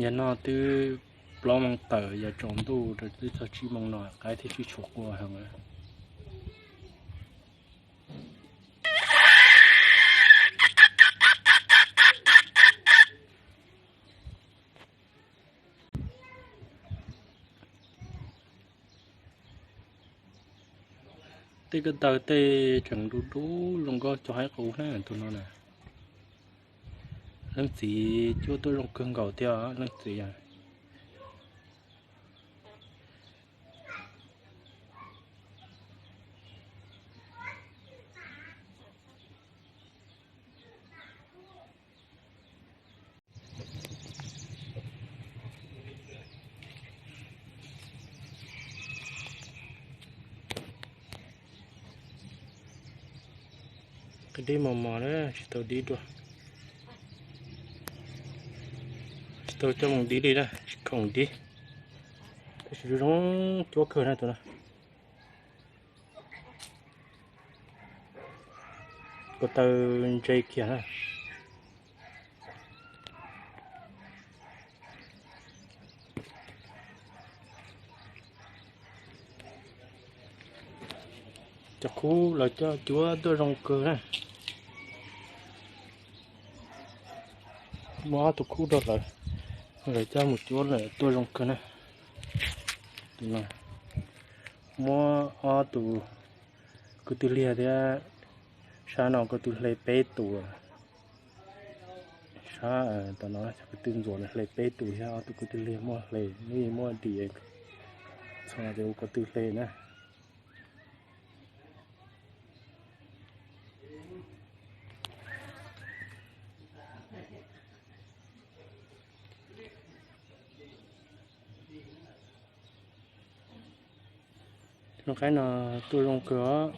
Yog no twb plaub moos tawm, yog tsaus ntuj rau twb txog tsib moos no qaib thiaj tsis tshua quaj heev. Tej ko taw tej tseem du du zoo nkauj cov haib qus na, tus no na. Leej txiv cuab tuaj zoo kawg nkaus thiab leej txiv. Qhov dib mos mos na, tsis tau dib dua, tsis tau coj mus dib li na, tsis khoom dib. Tab sis zoo cuab kawg na tus no. Ko taw ntse kiag na. Cov khub lawv coj cuab tuaj zoo kawg na. Muaj ob tug khub rau lawv, lawv coj mus cuab lawm tuaj zoo kawg na. Muab ob tug kwv tij liag thiab, sab no kwv tij hle peb tus, sab tom no kwv tij ntxuam hle peb tus thiab ob tug kwv tij liag muab hle, muab dim txog ces ua kwv tij hle na. Lub qaib no tuaj zoo kawg os.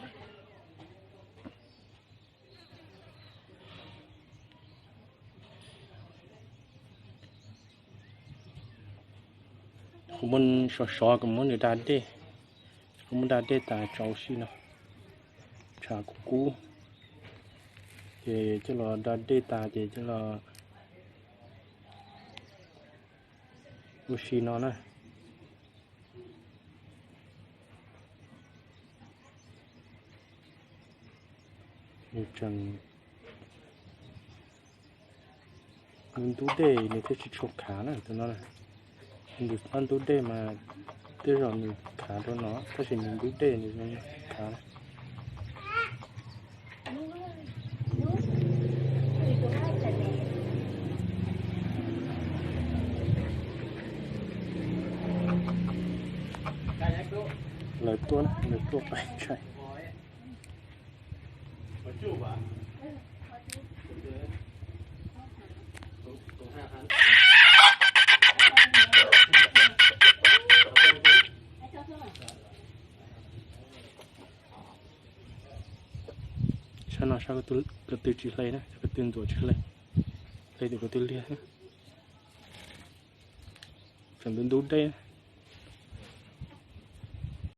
Kuv muab sov sov, kuv muab nws da dej, kuv muab da dej tas tso ua si no, tshav kub kub, ces coj los da dej tas ces coj los ua si no na. Nws tseem ntub ntub dej nws thiaj tsis tshua khav na tus no. Nws ob ntub dej mas tej zaum nws khav rau no tab sis nws ntub dej nws khav na. Lawv tuaj, lawv tuaj pais ntshai. Sab no sab ko tw tsis hle na, ko tw ntxuam tsis hle, hle tus ko tw liag. Tseem ntub ntub dej.